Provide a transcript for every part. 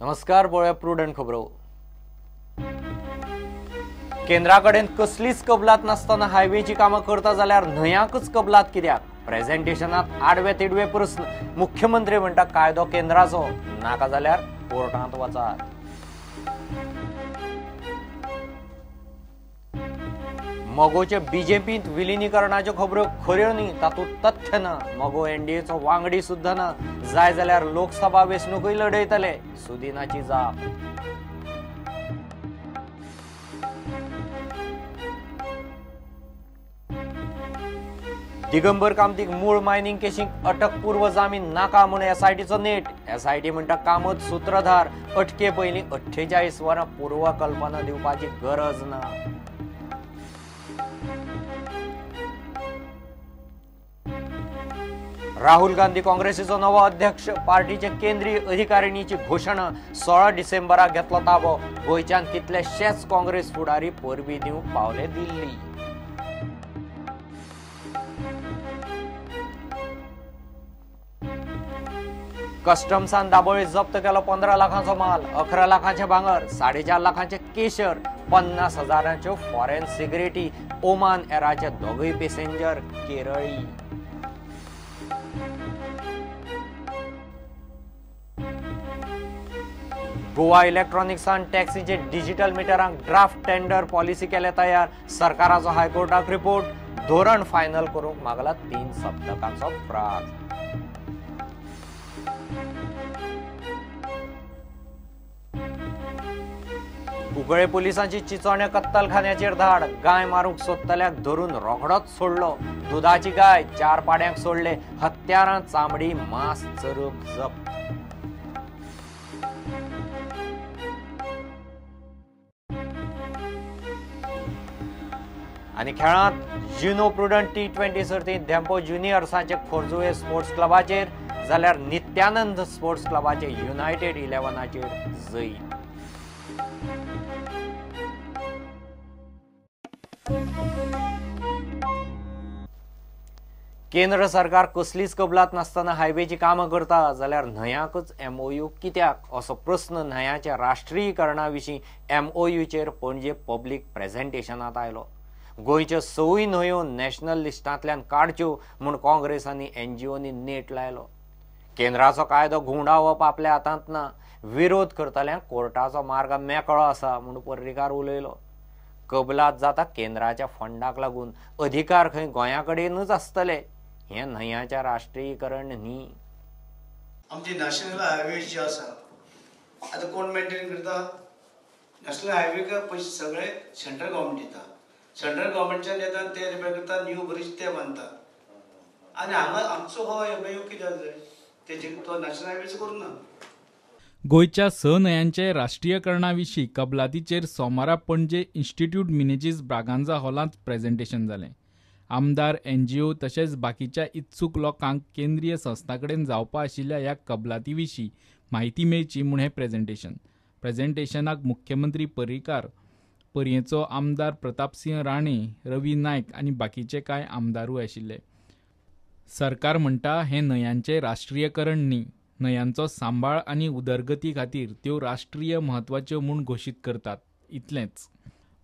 नमस्कार, पळोवया प्रुडंट खबरो. केंद्रा कडेन कसलीच कबलात नासतना हायवेची कामां करता जाल्यार न्हंयांकच कबलात कित्याक? प्रेझेंटेशनात आडवे तिडवे प्रस्न. मुख्यमंत्री म्हणटा कायदो केंद्राचो, नाका जाल्यार कोर्टांत वचात. मगोचे बीजेपींत विलिनीकरणाच्यो खबरो खऱ्यो न्ही, तातूंत तथ्य ना. मगो एनडीएचो वांगडी सुद्दां ना. जाय जाल्यार लोकसभा वेंचणुकूय लढयतले, सुदिनाची जाप. दिगंबर कामतीक मूळ मायनिंग केशीक अटकपूर्व जामीन नाका म्हूण एसआयटीचो नेट. एसआयटी म्हणटा कामत सूत्रधार, अटके पयलीं 48 वरां पूर्वकल्पना दिवपाची गरज ना. राहुल गांधी काँग्रेसीचो नवो अध्यक्ष, पार्टीचे केंद्रीय अधिकारिणीची घोशणा. 16 डिसेंबराक घेतलो ताबो. गोंयच्यान कितलेशेच काँग्रेस फुडारी परबीं दिवंक पावले दिल्ली. कस्टम्सान दाबोळी जप्त केलो 15 लाखांचो माल, 11 लाखांचे भांगर, 4.5 लाखांचे केशर, 50 हजारांच्यो फॉरेन सिगरेटी. ओमान एराचे दोगूय पॅसेंजर केरळी. गोवा इलेक्ट्रॉनिक्सान टॅक्सीचे डिजिटल मिटरांक ड्राफ्ट टेंडर पॉलिसी केले तयार. सरकाराचो हायकोर्टाक रिपोर्ट. धोरण फायनल करूंक मागला 3 सप्तकांचो प्राग. कुंकळे पोलिसांची चिचोण्या कत्तलखान्याचेर धाड. गाय मारूंक सोदतल्याक धरून रोखडोच सोडलो. दुदाची गाय 4 पाड्यांक सोडले. हत्यारां, चामडी, मांस चरब जप्त. आनी खेळांत जुनो प्रुडंट T20 सर्तींत धेंपो ज्युनियर्साचे खोर्जुवे स्पोर्ट्स क्लबाचेर जाल्यार नित्यानंद स्पोर्ट्स क्लबाचे युनायटेड 11चेर जैत. केंद्र सरकार कसलीच कबलात नासतना हायवेची कामां करता जाल्यार न्हंयांकच एमओयू कित्याक, असो प्रस्न न्हंयांच्या राष्ट्रीयकरणा विशीं एमओयूचेर पणजे पब्लीक प्रेझेंटेशनांत आयलो. गोंयच्यो 6 न्हंयो नॅशनल लिस्टांतल्यान काडच्यो म्हूण काँग्रेस आनी एनजीओनी नेट लायलो. केंद्राचो कायदो घुंवडावप आपल्या हातांत ना, विरोध करतल्यांक कोर्टाचो मार्ग मेकळो आसा म्हूण पर्रीकार उलयलो. कबलात जाता केंद्राच्या फंडाक लागून, अधिकार खंय गोंया कडेनूच आसतले, हें न्हंयांचें राष्ट्रीयकरण न्ही. आमची नॅशनल हायवे जे आसा आतां कोण मेंटेन करता? नॅशनल हायवेक पयशे सगळे सेंट्रल गव्हर्मेंट दिता. सेंट्रल गव्हर्मेंटच्यान येता ते रिपेर करता, न्यू ब्रिज ते बांदता. आनी हांगा आमचो हो एमओयू कित्याक जाय? तेजे तो नॅशनल हायवेच करूं ना. गोंयच्या 6 न्हंयांचे राष्ट्रीयकरणा विशीं कबलातीचेर सोमारा पणजे इन्स्टिट्यूट मिनेजीस ब्रागांझा हॉलांत प्रेझेंटेशन जालें. आमदार, एनजीओ तशेंच बाकीच्या इत्सूक लोकांक केंद्रीय संस्थां कडेन जावपा आशिल्ल्या ह्या कबलाती विशीं म्हायती मेळची म्हूण हें प्रेझेंटेशन. प्रेझेंटेशनाक मुख्यमंत्री पर्रीकार, पर्येंचो आमदार प्रतापसिंह राणे, रवी नायक आनी बाकीचे कांय आमदारूय आशिल्ले. सरकार म्हणटा हें न्हंयांचें राष्ट्रीयकरण न्ही, न्हंयांचो सांबाळ आनी उदरगती खातीर त्यो राष्ट्रीय म्हत्वाच्यो म्हूण घोशीत करतात इतलेंच.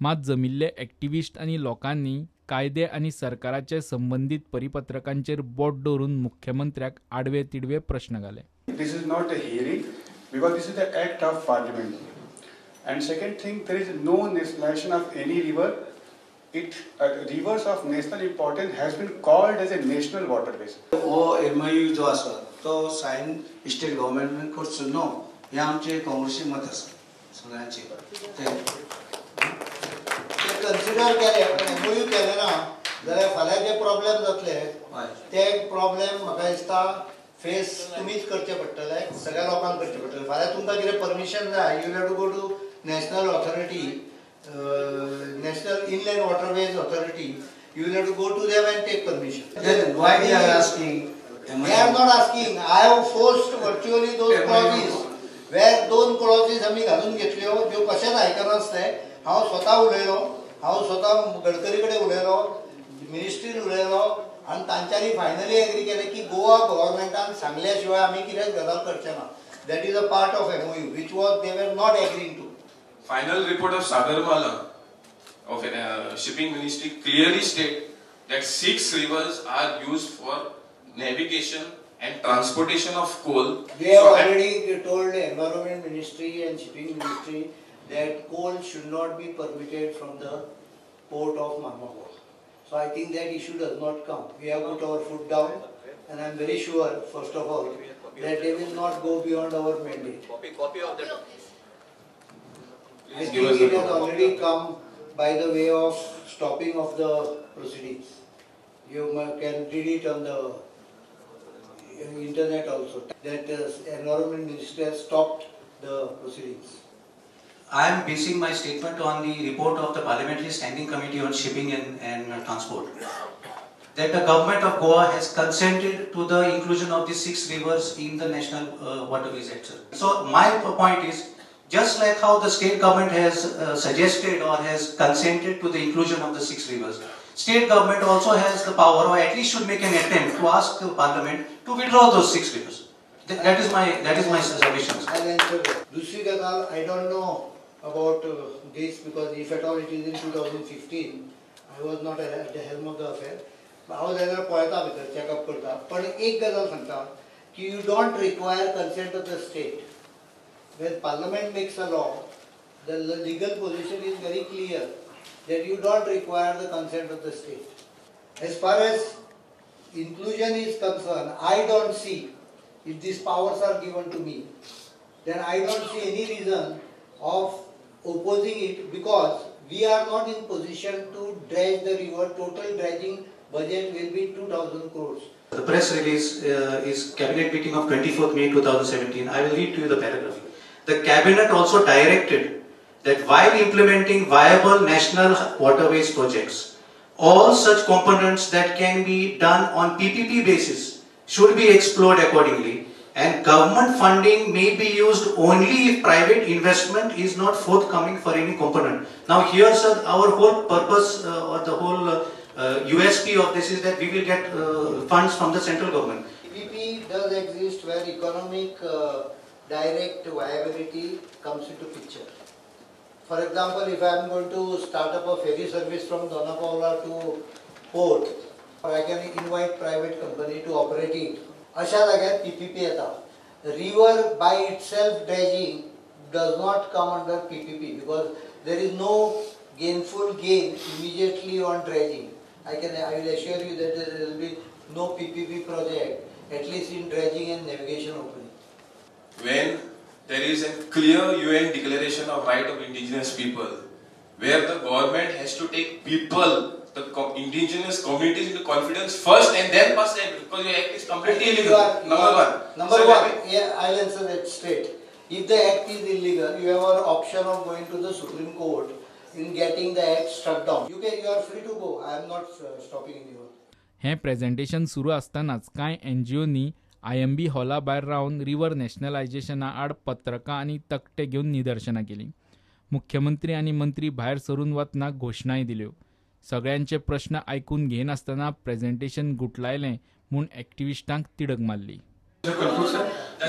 मात जमिल्ले एक्टिविस्ट आनी लोकांनी कायदे आनी सरकाराचे संबंदीत परिपत्रकांचेर बोट दवरून मुख्यमंत्र्याक आडवे तिडवे प्रश्न घाले. This is not a hearing because this is the act of parliament. And second thing, there is no nationalization of any river. It rivers of national importance has been called as a national waterways. हो MOU जो आसा तो sign state गव्हर्मेंटान करचो न्हू, हें आमचें काँग्रेसी मत आसा सगळ्यांचें. ते कन्सिडर केले पण एमओयू केलें ना जाल्यार फाल्यां जे प्रॉब्लेम जातले ते प्रॉब्लेम म्हाका दिसता फेस तुमीच करचे पडटले, सगळ्या लोकांक करचे पडटले. फाल्यां तुमकां कितें परमिशन जाय, you have to go to national authority, national inland waterways authority, you will have to go to them and take permission. Then why they are asking? They are not asking. I have forced virtually those clauses where दोन clauses आमी घालून घेतल्यो ज्यो कशेंच आयकनासले. हांव स्वता उलयलो, हांव स्वता गडकरी कडेन उलयलो, मिनिस्ट्रीन उलयलो आनी तांच्यांनी फायनली एग्री केलें की गोवा गव्हर्मेंटान सांगल्या शिवाय आमी कितेंच गजाल करचे ना. That is a part of MOU which was they were not agreeing to. Final report of Sagarmala of shipping ministry clearly state that 6 rivers are used for navigation and transportation of coal. We have already told the Environment Ministry and Shipping Ministry that coal should not be permitted from the port of Marmagao. So I think that issue does not come. We have put our foot down, and I am very sure, first of all, that they will not go beyond our mandate. Copy of that. I think it has already come by the way of stopping of the proceedings. You can read it on the internet also, that the Environment Ministry has stopped the proceedings. I am basing my statement on the report of the Parliamentary Standing Committee on Shipping and Transport, that the government of Goa has consented to the inclusion of the 6 rivers in the National Waterways Act. Sir. So my point is, just like how the state government has suggested or has consented to the inclusion of the 6 rivers, state government also has the power, or at least should make an attempt to ask the parliament to withdraw those 6 rivers. That is my submission. I'll answer that. Dusri gazal, I don't know about this, because if at all it is in 2015, I was not at the helm of the affair. हांव जाल्यार पळयता भितर checkup करता, पण एक गजाल सांगता की you don't require consent of the state. When parliament makes a law, the legal position is very clear that you don't require the consent of the state. As far as inclusion is concerned, I don't see, if these powers are given to me, then I don't see any reason of opposing it, because we are not in position to dredge the river. Total dredging budget will be 2,000 crores. The press release is cabinet meeting of 24th May 2017. I will read to you the paragraph. The cabinet also directed that while implementing viable national waterways projects, all such components that can be done on PPP basis should be explored accordingly, and government funding may be used only if private investment is not forthcoming for any component. Now here, sir, our whole purpose or the whole USP of this is that we will get funds from the central government. PPP does exist where economic direct viability comes into picture. For example, if I am going to start up a ferry service from Dona Paula to port, I can invite private company to operate it. Asha जाग्यार PPP येता. River by itself dredging does not come under PPP because there is no gainful gain immediately on dredging. I will assure you that there will be no PPP project, at least in dredging and navigation opening. When there is a clear UN declaration of right of indigenous people, where the government has to take people, the indigenous communities into confidence first and then pass the act, because the act is completely illegal. Number one. Number one, yeah, I'll answer that straight. If the act is illegal, you have an option of going to the Supreme Court in getting the act struck down. You are free to go. I am not stopping anyone. हें presentation सुरू आसतनाच कांय एनजीओनी IMB हॉला भायर रावन river नॅशनलायझेशना आड पत्रकां आनी तकटे घेवन निदर्शनां केलीं. मुख्यमंत्री आनी मंत्री भायर सरून वतना घोशणाय दिल्यो. सगळ्यांचे प्रश्न आयकून घेनासतना प्रेझेंटेशन गुटलायलें म्हूण एक्टिविस्टांक तिडक मारली.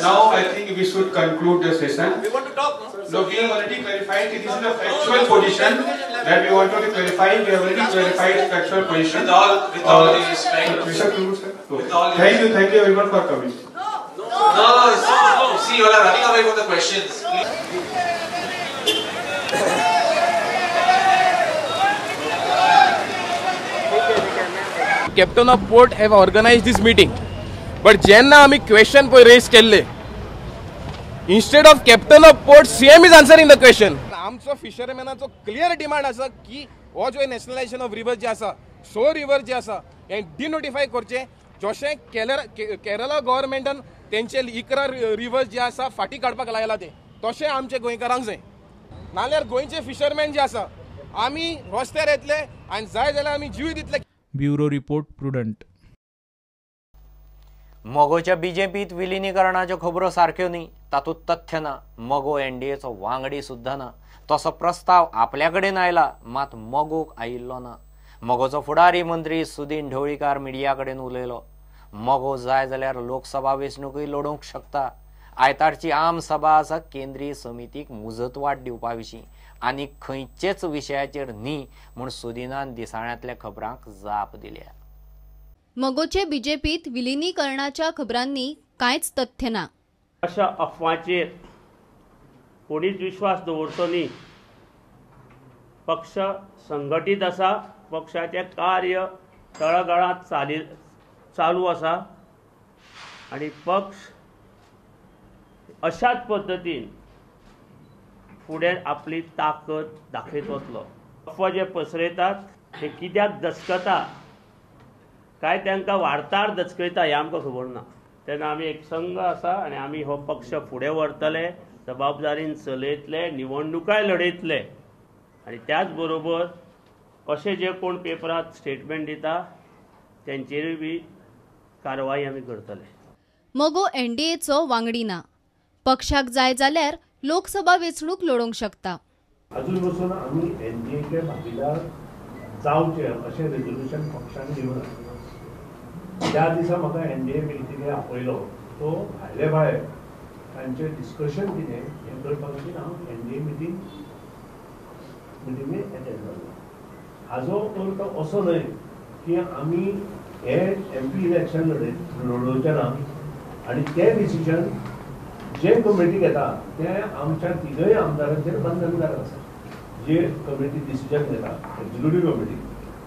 Now I think we should conclude the session. We want to talk. No, no, we have already clarified. This is the factual position that we wanted to clarify. We have already clarified factual position. With all the respect. We should conclude, sir. Okay. Thank you everyone for coming. No, no. See, you all are running away from the questions. Captain of Port have organized this meeting. But जेन्ना आमी question पळय rays केल्ले, instead of captain of port, CM is answering the question. आमचो फिशरमॅनाचो clear demand आसा की हो जो nationalisation of river जे आसा, सो रिवर जे आसा हें डिनोटिफाय करचें, जशें केरला गव्हर्मेंटान तेंचे 11 रिवर्स जे आसा फाटीं काडपाक लायला ते, तशें आमचे गोंयकारांक जाय. नाल्यार गोंयचे फिशरमॅन जे आसा आमी रस्त्यार येतले आनी जाय जाल्यार आमी जीव दितले. Bureau report, Prudent. मगोच्या बीजेपीत विलिनीकरणाच्यो खबरो सारक्यो न्ही, तातूंत तथ्य ना. मगो एनडीएचो वांगडी सुद्दां ना. तसो प्रस्ताव आपल्या कडेन आयला, मात मगोक आयिल्लो ना. मगोचो फुडारी मंत्री सुदीन ढवळीकार मिडिया कडेन उलयलो. मगो जाय जाल्यार लोकसभा वेंचणुकूय लडोवंक शकता. आयतारची आम सभा आसा केंद्रीय समितीक मुजतवाड दिवपा विशीं आनी खंयचेच विशयाचेर न्ही म्हूण सुदिनान दिसाळ्यांतल्या खबरांक जाप दिल्या. मगोचे बीजेपीत विलिनीकरणाच्या खबरांनी कांयच तथ्य ना. अशा अफवाचेर कोणीच विश्वास दवरचो न्ही. पक्ष संघटीत आसा, पक्षाचें कार्य तळागाळांत चालू आसा आनी पक्ष अशाच पद्दतीन फुडें आपली ताकद दाखयत वतलो. अफवा जे पसरयतात ते कित्याक दचकता काय तांकां वार्तार दचकयता हें आमकां खबर ना. तेन्ना आमी एक संघ आसा आनी आमी हो पक्ष फुडें व्हरतले, जबाबदारीन चलयतले, निवडणुकाय लढयतले आनी त्याच बरोबर अशे जे कोण पेपरांत स्टेटमेंट दिता तेंचेरूय बी कारवाई आमी करतले. मगो एनडीएचो वांगडी ना. पक्षाक जाय जाल्यार लोकसभा वेंचणूक लढोवंक शकता. अजून पसून आमी एनडीएचे भागीदार जावचे अशें रेजोल्युशन पक्षान घेवना. ज्या दिसा म्हाका एनडीए मिटिंगेक आपयलो तो भायले भायर तांचें डिस्कशन कितें हें करपा खातीर हांव एनडीए मिटिंगेक एटेंड जालो. हाजो अर्थ असो न्हय की आमी हे एमपी इलेक्शन लडोवचे ना आनी तें डिसिजन जे कमिटी घेता तें आमच्या तिगय आमदारांचेर बंधनकारक आसा. जे कमिटी डिसिजन घेता एक्झिक्युटीव कमिटी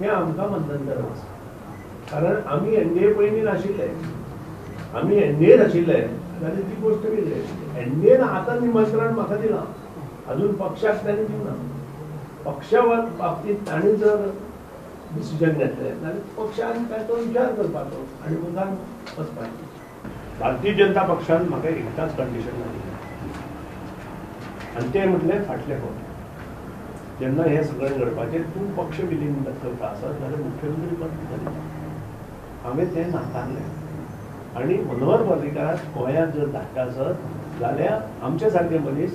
तें आमकां बंधनकारक आसा. कारण आमी एनडीए पयलीं नाशिल्ले, आमी एनडीए नाशिल्ले जाल्यार ती गोश्ट वेगळी आशिल्ली. एनडीएन आतां निमंत्रण म्हाका दिलां, अजून पक्षाक ताणें दिवना. पक्षा बाबतींत ताणें जर डिसिजन घेतलें जाल्यार पक्षान ताचो विचार करपाचो आनी मुखार वचपाचें. भारतीय जनता पक्षान म्हाका एकदांच कंडिशन घातिल्लें आनी तें म्हटलें फाटले फावट जेन्ना हें सगळें घडपाचें तूं पक्ष विलीन करता आसत जाल्यार मुख्यमंत्री पद दितलें. हांवें तें नाकारलें आनी मनोहर पर्रीकाराक गोंयांत जर धाडटा आसत जाल्यार आमचे सारके मनीस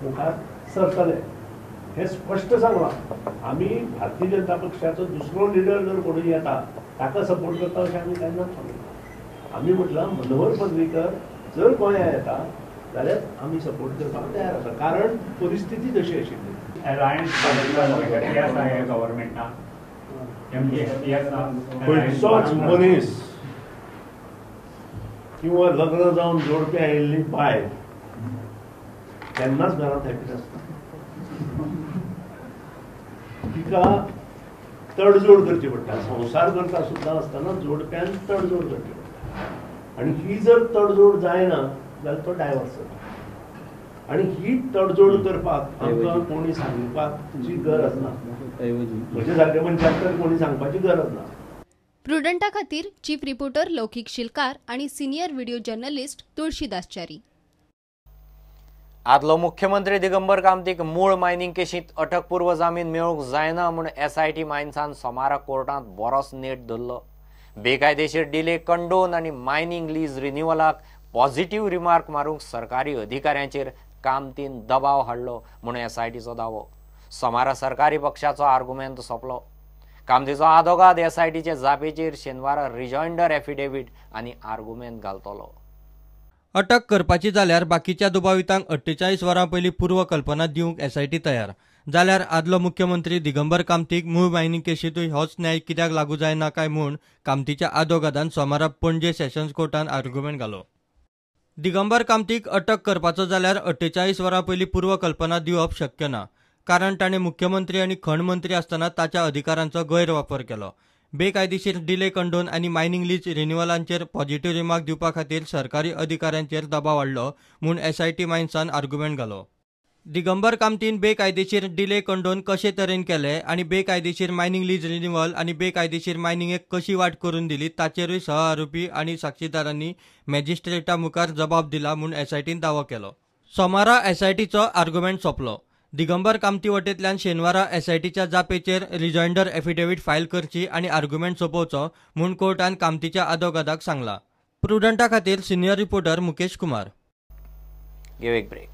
मुखार सरतले हें स्पश्ट सांगलां. आमी भारतीय जनता पक्षाचो दुसरो लिडर जर कोणूय येता ताका सपोर्ट करता अशें आमी केन्नाच सांगना. आमी म्हटलां मनोहर पर्रीकर जर गोंयांत येता जाल्यार आमी सपोर्ट करपाक तयार आसा, कारण परिस्थिती तशी आशिल्ली. अलायन्स गव्हर्मेंटान खंयचोच मनीस किंवा लग्न जावन जोडपी आयिल्ली बायल केन्नाच घरांत हॅपी नासता. तिका तडजोड करची पडटा. संवसार करता सुद्दां आसतना जोडप्यान तडजोड करची पडटा आनी ही जर तडजोड जायना जाल्यार तो डायवर्स जाता. आनी ही तडजोड करपाक आमकां कोणी सांगपाची गरज ना, म्हजे सारके मनशाक तर कोणी सांगपाची गरज ना. प्रुडंटा खातीर चीफ रिपोर्टर लौकिक शिलकार आणि senior video journalist Tulsidas Chari. आदलो मुख्यमंत्री दिगंबर कामतीक मूळ मायनिंग केशींत अटकपूर्व जामीन मेळूंक जायना म्हूण एसआयटी मायन्सान सोमारा कोर्टांत बरोच नेट धरलो. बेकायदेशीर डिले कंडोन आनी मायनिंग लीज रिन्युअलाक पॉझिटिव्ह रिमार्क मारूंक सरकारी अधिकाऱ्यांचेर कामतीन दबाव हाडलो म्हूण एसआयटीचो दावो. सोमारा सरकारी पक्षाचो आर्गुमेंत सोंपलो. कामतीचो आदोगाद एसआयटीचे जापेचेर शेनवारा रिजॉयंडर एफिडेवीट आनी आर्गुमेंत घालतलो. अटक करपाची जाल्यार बाकीच्या दुबावितांक 48 वरां पयलीं पूर्वकल्पना दिवंक एसआयटी तयार जाल्यार आदलो मुख्यमंत्री दिगंबर कामतीक मूळ मायनिंग केशींतूय होच न्याय कित्याक लागू जायना काय म्हूण कामतीच्या आदोगादान सोमारा पणजे सेशन्स कोर्टान आर्ग्युमेंट घालो. दिगंबर कामतीक अटक करपाचो जाल्यार 48 वरां पयलीं पूर्वकल्पना दिवप शक्य ना, कारण ताणें मुख्यमंत्री आनी खण मंत्री आसतना ताच्या अधिकारांचो गैरवापर केलो. बेकायदेशीर डिले कंडोन आनी मायनिंग लीज रिन्युअलांचेर पॉझिटिव्ह रिमार्क दिवपा खातीर सरकारी अधिकाऱ्यांचेर दबाव हाडलो म्हूण एसआयटी मायन्सान आर्ग्युमेंट घालो. दिगंबर कामतीन बेकायदेशीर डिले कंडोन कशे तरेन केले आनी बेकायदेशीर मायनिंग लीज रिन्युअल आनी बेकायदेशीर मायनिंगेक कशी वाट करून दिली ताचेरूय सह आरोपी आनी साक्षीदारांनी मॅजिस्ट्रेटा मुखार जबाब दिला म्हूण एसआयटीन दावो केलो. सोमारा एसआयटीचो आर्ग्युमेंट सोंपलो. दिगंबर कामती वटेंतल्यान शेनवारा एसआयटीच्या जापेचेर रिजॉयंडर एफिडेवीट फायल करची आनी आर्ग्युमेंट सोंपोवचो म्हूण कोर्टान कामतीच्या आदोगादाक सांगला. प्रुडंटा खातीर सिनियर रिपोर्टर मुकेश कुमार. घेव एक ब्रेक.